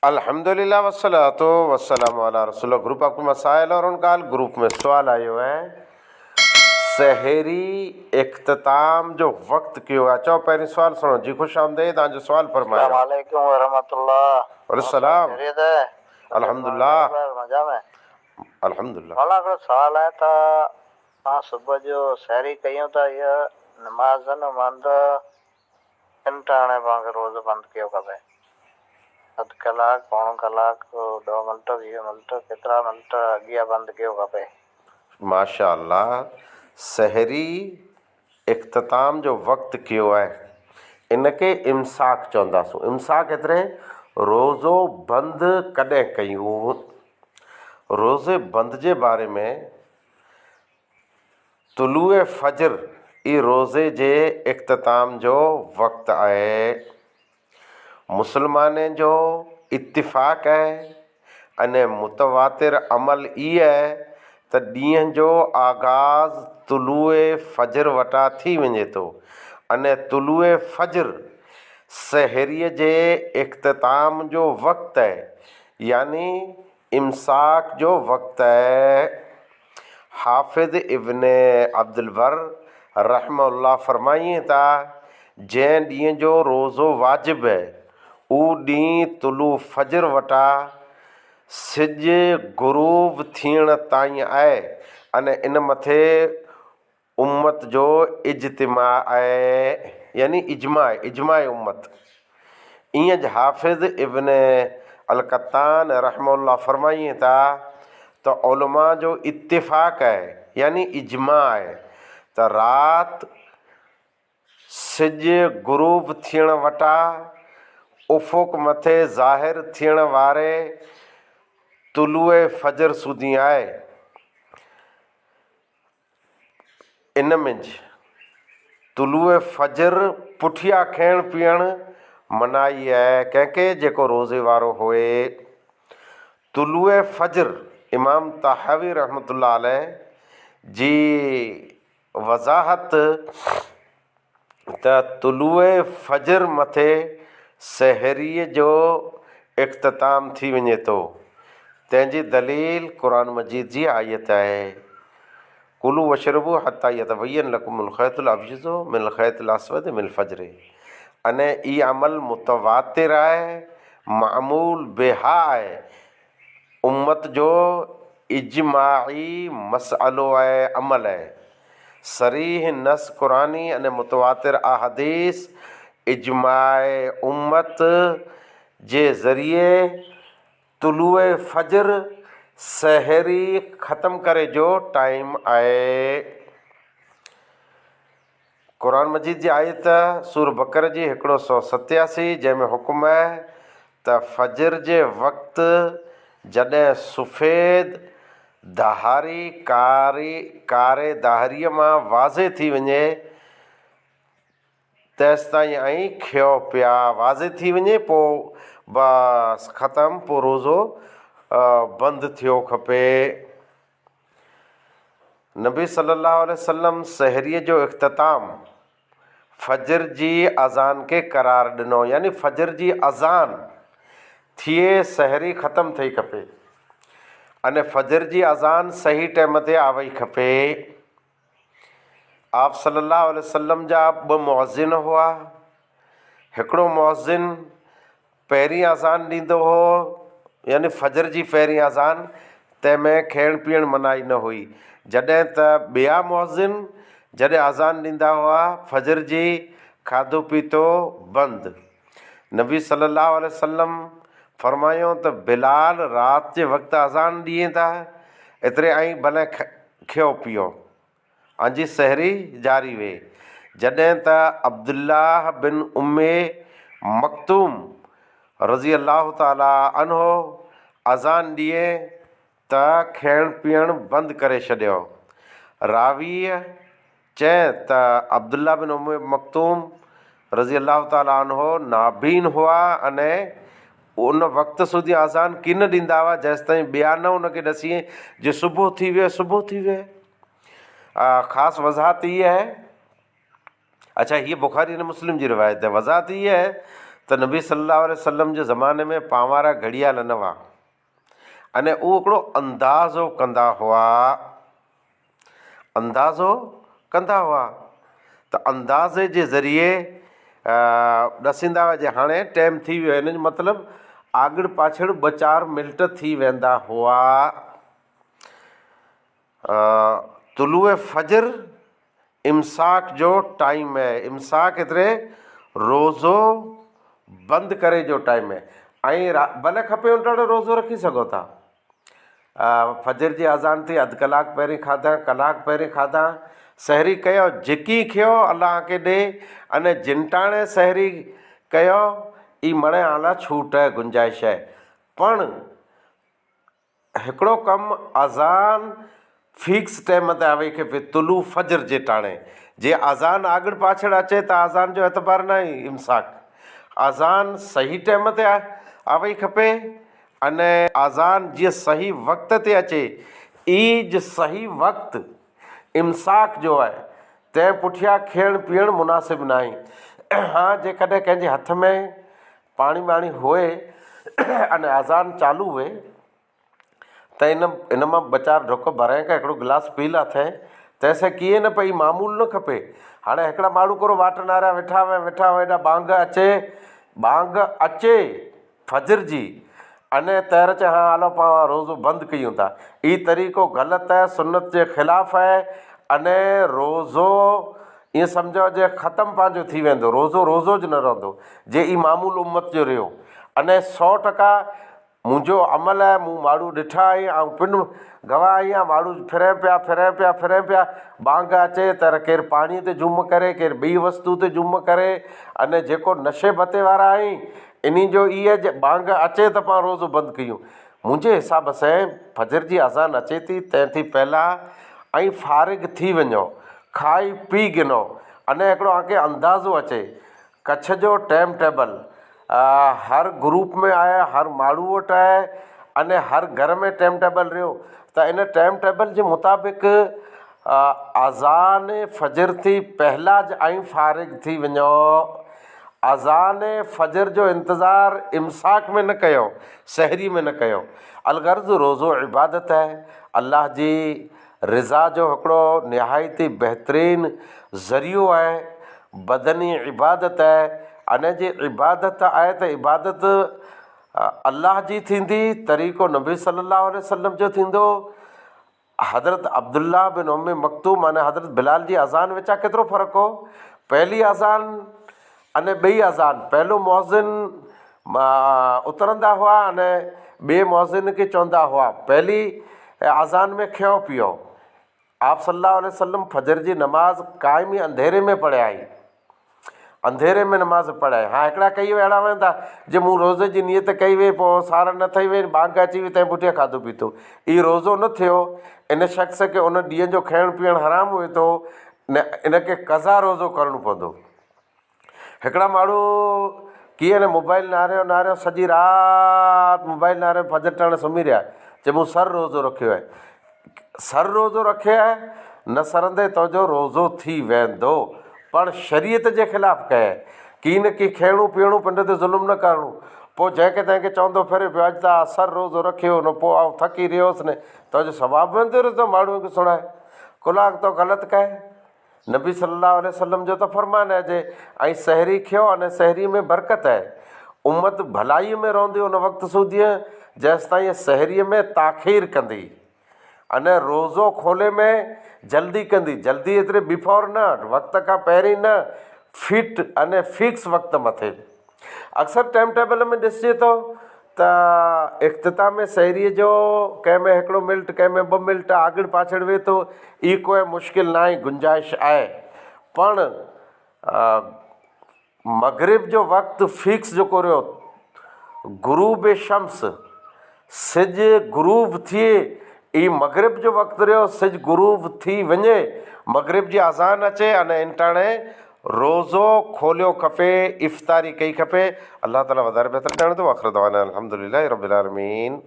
الحمدلله والصلوة والسلام علي رسول الله گروپ آپ ڪي مسائل اور ان کا حل گروپ ۾ سوال آيو آهي سحري اختتام جو وقت ڪيو آهي چئو پهرين سوال سڻو جي خوش آمديد تان جو سوال فرمايو. السلام عليڪم ورحمة الله وعليڪم السلام خيريت آهي الحمدلله مزا ۾ الحمدلله. مولانا هڪڙو سوال آهي ته اسان صبح جو سحري ڪيون ٿا اها نمازن مند ڪن ٽاڻي پاڻ کي روزو بند ڪيو کپي. اڌ ڪلاڪ، پوڻو ڪلاڪ، ڏهه منٽ، 20 منٽ، ڪيترا منٽ اڳيان بند ڪيو کپي. ماشاء الله سحري اختتام جو وقت ڪيو آهي ان کي امساڪ چونداسون امساڪ ايتري روزو بند ڪڏهن ڪيون روزي بند جي باري ۾ طلوع فجر ئي روزي جي اختتام جو وقت آهي. مسلمانين جو اتفاق آهي ۽ متواتر عمل ئي آهي ته ڏينهن جو آغاز طلوع فجر وٽان ٿي وڃي ٿو ۽ طلوع فجر سحريء جي اختتام جو وقت آهي يعني امساڪ جو وقت آهي. حافظ ابن عبدالبر رحمه الله فرمائين ٿا، جنهن ڏينهن جو روزو واجب اهي، اهو ڏينهن طلوع فجر وٽان سج غروب ٿيڻ تائين آهي ۽ ان مٿي امت جو اجتماع آهي يعني اجماع، اجماع امت. ايئن حافظ ابن القطان رحمه الله فرمائين ٿا ته علماء جو اتفاق آهي يعني اجماع آهي ته رات سج غروب ٿيڻ وٽان افق مٿي ظاهر ٿيڻ واري طلوع فجر سوڌي آهي. ان منجھ طلوع فجر پٺيان کيڻ پيئڻ منائي آهي ڪنهن کي جيڪو روزي وارو هوئي. طلوع فجر امام طحاوي رحمة الله عليه جي وضاحت ته طلوع فجر مٿي سحريء جو اختتام ٿي وڃي ٿو، تنهن جي دليل قرآن مجيد جي آيت آهي، ڪلوا واشربوا حتي يتبين لڪم الخيط الابيض من الخيط الاسود من الفجر ۽ اي عمل متواتر آهي، معمول بها آهي، امت جو اجماعي مسئلو ۽ عمل آهي. صريح نص قرآني ۽ متواتر احاديث اجماع امت جي ذريعي طلوع فجر سحري ختم ڪري جو ٽائيم آهي. قرآن مجيد جي آيت سورة بقره جي هڪڙو سو 87 جنهن ۾ حڪم آهي ته فجر جي وقت جڏهن سفيد ڌاري ڪاري ڪاري ڌاريء مان واضح ٿي وڃي تيستائين ۽ کيو پيا واضح ٿي وڃي پوء بس ختم پوء روزو بند ٿيو کپي. نبي صلي الله عليه وسلم سحريء جو اختتام فجر جي اذان کي قرار ڏنو يعني فجر جي اذان ٿئي سحري ختم ٿئي کپي ۽ فجر جي اذان صحيح ٽيم تي آوئي کپي. آپ صلي الله عليه وسلم جا ٻه مؤذن هئا، هڪڙو مؤذن پهرين اذان ڏيندو هو يعني فجر جي پهرين اذان تنهن ۾ کيڻ پيئڻ منائي نه هئي جڏهن ته ٻيا مؤذن جڏهن اذان ڏيندا هئا فجر جي کاڌو پيتو بند. نبي صلي الله عليه وسلم فرمايو ته بلال رات جي وقت اذان ڏين ٿا ايتري ۽ ڀلي کيو پيئو. انجي سحري جاري وي. جڏهن ته عبدالله بن ام مڪتوم رضي الله تعالٰي عنه اذان ڏئي ته کيڻ پيئڻ بند ڪري ڇڏيو. راويء چين ته عبدالله بن ام مڪتوم رضي الله تعالٰي عنه نابين هئا ۽ ان وقت سوڌي اذان ڪين ڏيندا هئا جيستائين ٻيا نه ان کي ڏسين جي صبح ٿي ويو صبح ٿي ويو. خاص وضاحت هيء آهي، اڇا هيء بخاري ۽ مسلم جي روايت آهي، وضاحت هيء آهي ته نبي صلي الله عليه وسلم جي زماني ۾ پانوارا گهڙيال نه هئا اني اهو هڪڙو اندازو ڪندا هئا اندازو ڪندا هئا ته اندازي جي ذريعي ڏسيندا هئا جي هاڻي ٽيم ٿي ويو آهي ان جو مطلب آڳڙ پاڇڙ ٻه چار منٽ ٿي ويندا هئا. طلوع فجر امساڪ جو ٽائيم آهي امساڪ ايتري روزو بند ڪري جو ٽائيم آهي ۽ ڀلي کپي ان ٽائيم روزو رکي سگهو ٿا فجر جي اذان ٿي اڌ ڪلاڪ پهرين کاڌا ڪلاڪ پهرين کاڌا سحري ڪيو جيڪي کيو الله کي ڏي اني جنٽاڻي سحري ڪيو اي مڙي آلا ڇوٽ آهي گنجائش آهي پڻ هڪڙو ڪم اذان فيڪس ٽيم تي آوي کي پي طلوع فجر جي ٽاڻي جي اذان آڳڙ پاڇڙ اچي ته اذان جو اعتبار ناهي امساڪ اذان صحيح ٽيم تي آوي کپي اني اذان جيئن صحيح وقت تي اچي ايج صحيح وقت امساڪ جو آهي تنهن پٺيان کيڻ پيئڻ مناسب ناهي ها جيڪڏهن ڪنهن جي هٿ ۾ پاڻي ٻاڻي هئي اني اذان چالو هئي ته ان ان مان ٻه چار ڍڪ ڀرائين ڪا هڪڙو گلاس پي لاٿائين تنهن سان ڪيئن نه پئي معمول نه کپي هاڻي هڪڙا ماڻهو ڪرو واٽ ناريا ويٺا هئا ويٺا هئا ايڏا ٻانگ اچي ٻانگ اچي فجر جي اني تير چي ها هلو پاڻ روزو بند ڪيون ٿا اي طريقو غلط آهي سنت جي خلاف آهي اني روزو ائين سمجهو جي ختم پنهنجو ٿي ويندو روزو روزو ج نه رهندو جي اي معمول امت جو رهيو اني سو ٽڪا منهنجو عمل آهي مون ماڻهو ڏٺا آهن آئون پن گواهه آهيان ماڻهو ڦرين پيا ڦرين پيا ڦرين پيا ٻانگ اچي ته ڪير پاڻي تي جھوم ڪري ڪير ٻي وستو تي جھوم ڪري اني جيڪو نشي ڀتي وارا آهن انهي جو اي آهي جي ٻانگ اچي ته پاڻ روزو بند ڪيون منهنجي حساب سين فجر جي اذان اچي ٿي تنهن ٿي پهلا ۽ فارغ ٿي وڃو کائي پي گنو اني هڪڙو آنکي اندازو اچي ڪڇ جو ٽيم ٽيبل هر گروپ ۾ آهي هر ماڻهو وٽ آهي اني هر گهر ۾ ٽيم ٽيبل رهيو ته ان ٽيم ٽيبل جي مطابق اذان فجر ٿي پهلا ۽ فارغ ٿي وڃو اذان فجر جو انتظار امساڪ ۾ نه ڪيو، سحري ۾ نه ڪيو. الغرض روزو عبادت آهي، الله جي رضا جو هڪڙو نهايت ئي بهترين ذريعو آهي، بدني عبادت آهي، ان جي عبادت آهي ته عبادت الله جي ٿيندي، طريقو نبي صلي الله عليه وسلم جو ٿيندو. حضرت عبدالله بن ام مڪتوم ۽ حضرت بلال جي اذان وچان ڪيترو فرق هو؟ پهلي اذان ۽ ٻئي اذان، پهلو مؤذن اترندا هئا ۽ ٻئي مؤذن کي چوندا هئا، پهلي اذان ۾ کيو پيئو. آپ صلي الله عليه وسلم فجر جي نماز قائمي انڌيري ۾ پڙهيائي. انڌيري ۾ نماز پڙهائي. ها هڪڙا ڪئي اهڙا ويندا جي مون روزي جي نيت ڪئي وئي پوء سار نه ٿئي وئي ٻانگ اچي وئي تنهن پٺيان کاڌو پيتو اي روزو نه ٿيو ان شخص کي ان ڏينهن جو کائڻ پيئڻ حرام هئي ٿو نه ان کي قضا روزو ڪرڻو پوندو هڪڙا ماڻهو ڪيئن نه موبائل ناريو ناريو سڄي رات موبائل ناريو فجر ٽاڻ سمهي رهيا چي مون سر روزو رکيو آهي سر روزو رکي آء، نه سرندي تنهنجو روزو ٿي ويندو. پڻ شريعت جي خلاف ڪئي. ڪي نه ڪي کيڻو پيئڻو پنڊ تي ظلم نه ڪرڻو. پوء جنهن کي تنهن کي چوندو ڦري پيو اڄ ته آء سر روزو رکيو نه پوء آئون ٿڪي رهيو هوس نه تنهنجو ثواب ويندو رهندو ماڻهوء کي سڻائي. ڪلاڪ تو غلط ڪئي. نبي صلي الله عليه وسلم جو ته فرمان آهي جي ۽ سحري کيو ان سحري ۾ برڪت آهي. امت ڀلائيء ۾ رهندي ان وقت سوڌيء جيستائين سحريء ۾ تاخير ڪندي ان روزو کولي ۾ جلدي ڪندي، جلدي ايتري بيفور نه، وقت کان پهرين نه، فٽ ان فڪس وقت مٿي. اڪثر ٽائيم ٽيبل ۾ ڏسجي ٿو ته اختتام سحريء جو ڪنهن ۾ هڪڙو ملٽ ڪنهن ۾ ٻه ملٽ آڳڙ پاڇڙ ويهي ٿو، اي ڪوئي مشڪل ناهي گنجائش آهي پڻ مغرب جو وقت فڪس جيڪو رهيو غروب شمس سج غروب ٿئي اي مغرب جو وقت رهيو سج غروب ٿي وڃي مغرب جي اذان اچي اني انٽاڻي روزو کوليو کپي افطاري ڪئي کپي الله تعالي وڌاري بهتر ڄاڻي ٿو واخر دعوانا الحمدلله رب العالمين.